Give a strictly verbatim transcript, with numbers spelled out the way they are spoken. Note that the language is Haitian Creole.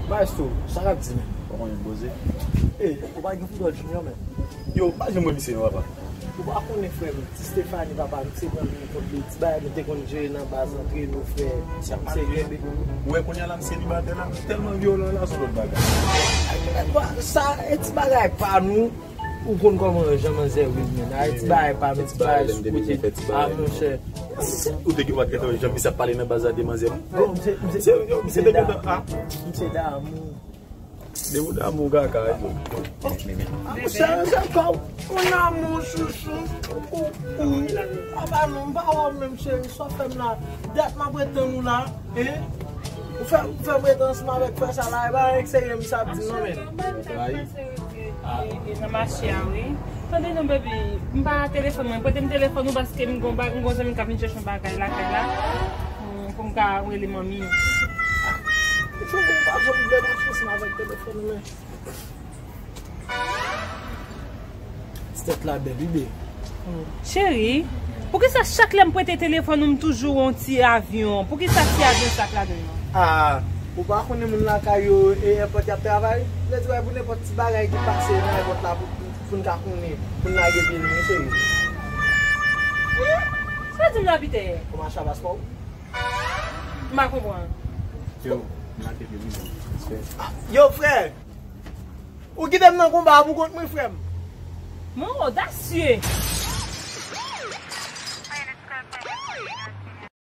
Maestro, sa k ap di menm? Ou konnen poze. Ey, ou pa gen foutbòl Junior menm? Yo, pa janm wè misye non, papa. Ou pa konnen frè m, ti Stefani papa m, se pran vin kont li, ti bagay nou te konn jere nan baz antre nou frè. Misye genbe. Ou wè kounye a la misye selibatè la, tèlman vyolan la se lòt bagay. Sa e ti bagay pa nou. Ou konn kòman jan manzè Wilmina, ti bagay pa nou, ti bagay sou kote. A monchè. Ou te gen wak etan jan misye ap pale nan baz la de manzè. Bon, misye, misye, misye te gentan a. Misye damou. De ou damou kaka. A monchè, se kòm ou damou chouchou. Ou, ou, apa non, m pa wè w menm cheri, sa w fè m la. Dat m ap ret tann ou la. Hein? Ou fè, ou fè m ret ansanm avèk frè sa la, e pa anyen k serye misye ap di non, men. Trayi. E, e, nan mache a, wi. Tande non, baby, m pa telefòn mwen. Prete m telefòn ou paske m gon ba-, m gon zanmi k ap vin chèche yon bagay lakay la. Pou, pou m ka rele manmi. Ou fè m pa janm vle mache ansanm avèk telefòn ou, men. Ti tèt la bèl, wi, be. Cheri, poukisa chak lè m prete telefòn ou m toujou wè yon ti avyon? Poukisa ti avyon sa k ladan l lan? Ah, ou pa konnen moun lakay yo e èpòt y ap travay? Vle di wè pou nenpòt ti bagay ki pase nan èpòt la pou, pou, pou n ka konnen, pou n lage pye nou, wi, cheri. Hmm? Sa di m la pitè? Ou mache a paspò ou? M pa konprann. Yo, m lage pye m, respè. Yo, frè! Ou kite m nan konba a pou kont mwen, frè m. Mon odasye!